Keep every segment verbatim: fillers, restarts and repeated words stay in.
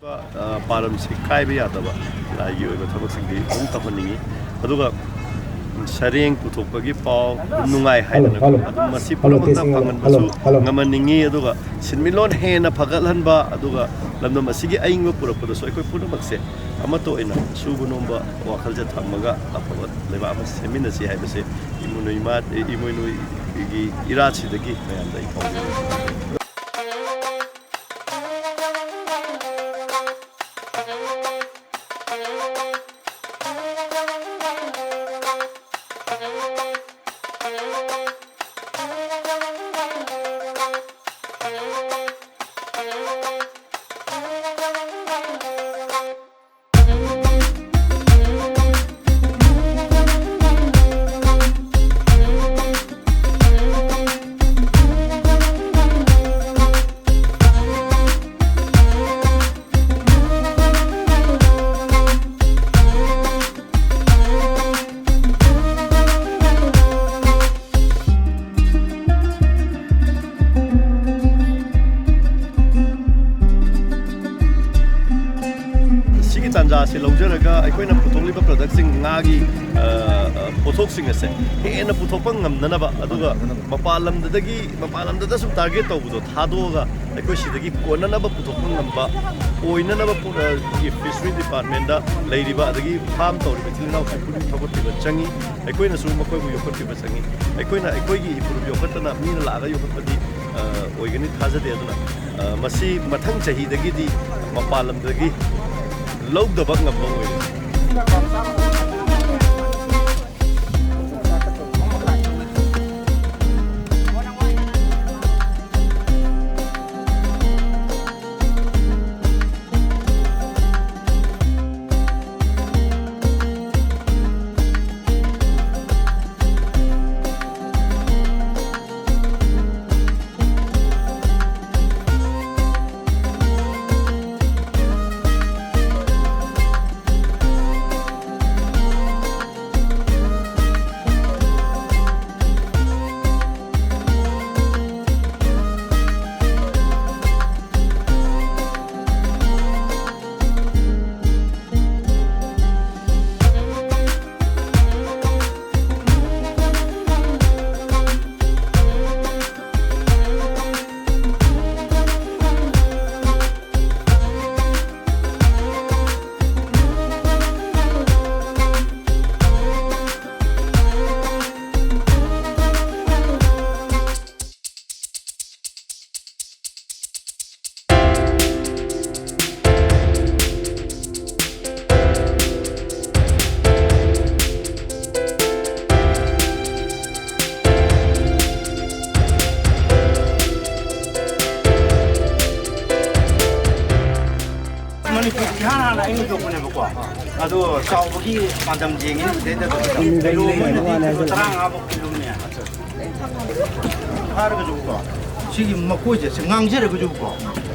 ꯑ, ꯄꯥꯔꯝꯁꯤ ꯀꯥꯏꯕ ꯌꯥꯗꯕ ꯂꯥꯏꯒꯤ ꯑꯣꯏꯕ ꯊꯕꯛꯁꯤꯡꯗꯤ ꯑꯗꯨꯝ ꯇꯧꯍꯟꯅꯤꯡꯉꯤ꯫ ꯑꯗꯨꯒ ꯁꯔꯦꯡ ꯄꯨꯊꯣꯛꯄꯒꯤ ꯄꯥꯎ ꯑꯗꯨꯝ ꯅꯨꯡꯉꯥꯏ ꯍꯥꯏꯗꯅ ꯍꯜꯂꯣ, ꯍꯜꯂꯣ꯫ ꯑꯗꯨꯝ ꯃꯁꯤ ꯍꯜꯂꯣ, ꯄꯨꯝꯅꯃꯛꯇ ꯇꯦꯁꯤꯡ ꯍꯜꯂꯣ, ꯐꯪꯍꯟꯕꯁꯨ ꯍꯜꯂꯣ, ꯍꯜꯂꯣ꯫ ꯉꯝꯍꯟꯅꯤꯡꯉꯤ꯫ ꯑꯗꯨꯒ ꯁꯤꯟꯃꯤꯠꯂꯣꯟ ꯍꯦꯟꯅ ꯐꯒꯠꯍꯟꯕ, ꯑꯗꯨꯒ ꯂꯝꯗꯝ ꯑꯁꯤꯒꯤ ꯑꯏꯪꯕ ꯄꯨꯔꯛꯄꯗꯁꯨ ꯑꯩꯈꯣꯏ ꯄꯨꯝꯅꯃꯛꯁꯦ ꯑꯃꯠꯇ ꯑꯣꯏꯅ ꯁꯨꯕ ꯅꯣꯝꯕ ꯋꯥꯈꯜꯁꯦ ꯊꯝꯃꯒ ꯑꯐꯕ ꯂꯩꯕꯥꯛ ꯑꯃ ꯁꯦꯝꯃꯤꯟꯅꯁꯤ ꯍꯥꯏꯕꯁꯦ ꯏꯃꯣꯏꯅꯨ ꯏꯃꯥ, ꯏꯃꯣꯏꯅꯨꯒꯤ ꯏꯔꯥꯠꯁꯤꯗꯒꯤ ꯃꯌꯥꯝꯗ ꯑꯩ ꯐꯥꯎꯖꯔꯤ꯫ ꯁꯤꯒꯤ ꯇꯥꯟꯖꯥꯁꯤ ꯂꯧꯖꯔꯒ ꯑꯩꯈꯣꯏꯅ ꯄꯨꯊꯣꯛꯂꯤꯕ ꯄ꯭ꯔꯗꯛꯁꯤꯡ, ꯉꯥꯒꯤ, ꯑ, ꯑ, ꯄꯣꯠꯊꯣꯛꯁꯤꯡ ꯑꯁꯦ ꯍꯦꯟꯅ ꯄꯨꯊꯣꯛꯄ ꯉꯝꯅꯅꯕ, ꯑꯗꯨꯒ ꯃꯄꯥꯟ ꯂꯝꯗꯒꯤ, ꯃꯄꯥꯟ ꯂꯝꯗꯇ ꯁꯨꯝ ꯇꯥꯔꯒꯦꯠ ꯇꯧꯕꯗꯣ ꯊꯥꯗꯣꯛꯑꯒ ꯑꯩꯈꯣꯏ ꯁꯤꯗꯒꯤ ꯀꯣꯟꯅꯅꯕ ꯄꯨꯊꯣꯛꯄ ꯉꯝꯕ, ꯑꯣꯏꯅꯅꯕ ꯄꯨ-, ꯑ, ꯐꯤꯁꯔꯤ ꯗꯤꯄꯥꯔꯠꯃꯦꯟꯗ ꯂꯩꯔꯤꯕ ꯑꯗꯒꯤ ꯐꯥꯝ ꯇꯧꯔꯤꯕ ꯏꯆꯤꯜ ꯏꯅꯥꯎꯁꯤꯡ ꯄꯨꯛꯅꯤꯡ ꯊꯧꯒꯠꯄꯤꯕ ꯆꯪꯉꯤ꯫ ꯑꯩꯈꯣꯏꯅꯁꯨ ꯃꯈꯣꯏꯕꯨ ꯌꯣꯛꯈꯠꯄꯤꯕ ꯆꯪꯉꯤ꯫ ꯑꯩꯈꯣꯏꯅ ꯑꯩꯈꯣꯏꯒꯤ ꯏꯄꯨꯔꯨꯞ ꯌꯣꯛꯈꯠꯇꯅ ꯃꯤꯅ ꯂꯥꯛꯑꯒ ꯌꯣꯛꯈꯠꯄꯗꯤ, ꯑ, ꯑꯣꯏꯒꯅꯤ ꯊꯥꯖꯗꯦ꯫ ꯑꯗꯨꯅ, ꯑ, ꯃꯁꯤ ꯃꯊꯪ ꯆꯍꯤꯗꯒꯤꯗꯤ ꯃꯄꯥꯟ ꯂꯝꯗꯒꯤ ꯂꯧꯗꯕ ꯉꯝꯕ ꯑꯣꯏꯔꯁꯤ꯫ ꯃꯅꯤꯄꯨꯔ ꯏꯍꯥꯟ ꯍꯥꯟꯅ ꯑꯩꯅ ꯌꯣꯛꯄꯅꯦꯕꯀꯣ꯫ ꯑꯗꯣ ꯆꯥꯎꯕꯒꯤ ꯄꯥꯟꯗꯝ ꯌꯦꯡꯉꯤ꯫ ꯁꯤꯗꯩꯗ ꯀꯤꯂꯣ ꯃꯣꯏꯅ ꯀꯤꯂꯣ ꯇꯔꯥꯃꯉꯥ ꯐꯥꯎ ꯀꯤꯂꯣꯅꯦ꯫ ꯐꯥꯔꯒꯁꯨꯀꯣ, ꯁꯤꯒꯤ ꯃꯀꯣꯏꯁꯦ, ꯁꯤ ꯉꯥꯡꯖꯔꯒꯁꯨꯀꯣ,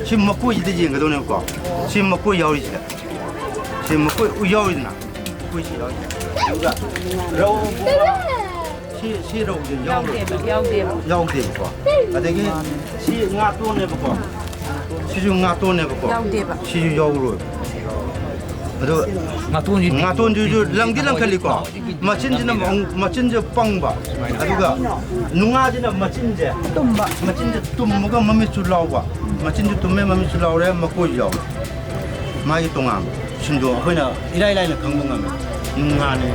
ꯁꯤ ꯃꯀꯣꯏꯁꯤꯗ ꯌꯦꯡꯒꯗꯧꯅꯦꯕꯀꯣ꯫ ꯁꯤ ꯃꯀꯣꯏ ꯌꯥꯎꯔꯤꯁꯤꯗ, ꯁꯤ ꯃꯀꯣꯏ ꯌꯥꯎꯔꯤꯗꯅ, ꯃꯀꯣꯏꯁꯤ ꯌꯥꯎꯔꯤꯁꯤꯗ꯫ ꯑꯗꯨꯒ ꯔꯧ, ꯁꯤ, ꯁꯤ ꯔꯧꯁꯦ ꯌꯥꯎꯔꯣꯏ꯫ ꯌꯥꯎꯗꯦꯕ, ꯌꯥꯎꯗꯦꯕ꯫ ꯌꯥꯎꯗꯦꯕꯀꯣ꯫ ꯑꯗꯒꯤ ꯁꯤ ꯉꯥꯇꯣꯟꯅꯦꯕꯀꯣ꯫ ꯁꯤꯁꯨ ꯉꯥꯇꯣꯟꯅꯦꯕꯀꯣ꯫ ꯌꯥꯎꯗꯦꯕ꯫ ꯁꯤꯁꯨ ꯌꯥꯎꯔꯣꯏ꯫ ꯑꯗꯣ ꯉꯥꯇꯣꯟꯁꯤ ꯉꯥꯇꯣꯟꯁꯤꯁꯨ ꯂꯪꯗꯤ ꯂꯪꯈꯠꯂꯤꯀꯣ꯫ ꯃꯆꯤꯟꯁꯤꯅ ꯑꯃꯨꯛ, ꯃꯆꯤꯟꯁꯦ ꯄꯪꯕ꯫ ꯑꯗꯨꯒ ꯅꯨꯡꯉꯥꯁꯤꯅ ꯃꯆꯤꯟꯁꯦ ꯇꯨꯝꯕ꯫ ꯃꯆꯤꯟꯁꯦ ꯇꯨꯝꯃꯒ ꯃꯃꯤꯠꯁꯨ ꯂꯥꯎꯕ꯫ ꯃꯆꯤꯟꯁꯨ ꯇꯨꯝꯃꯦ, ꯃꯃꯤꯠꯁꯨ ꯂꯥꯎꯔꯦ, ꯃꯀꯣꯏꯁꯨ ꯌꯥꯎꯔꯦ꯫ ꯃꯥꯒꯤ ꯇꯣꯉꯥꯟꯕ ꯁꯤꯟꯗꯣ ꯑꯩꯈꯣꯏꯅ ꯏꯔꯥꯏ ꯂꯥꯏꯅ ꯈꯪꯕ ꯉꯝꯃꯦ꯫ ꯅꯨꯡꯉꯥꯅꯦ꯫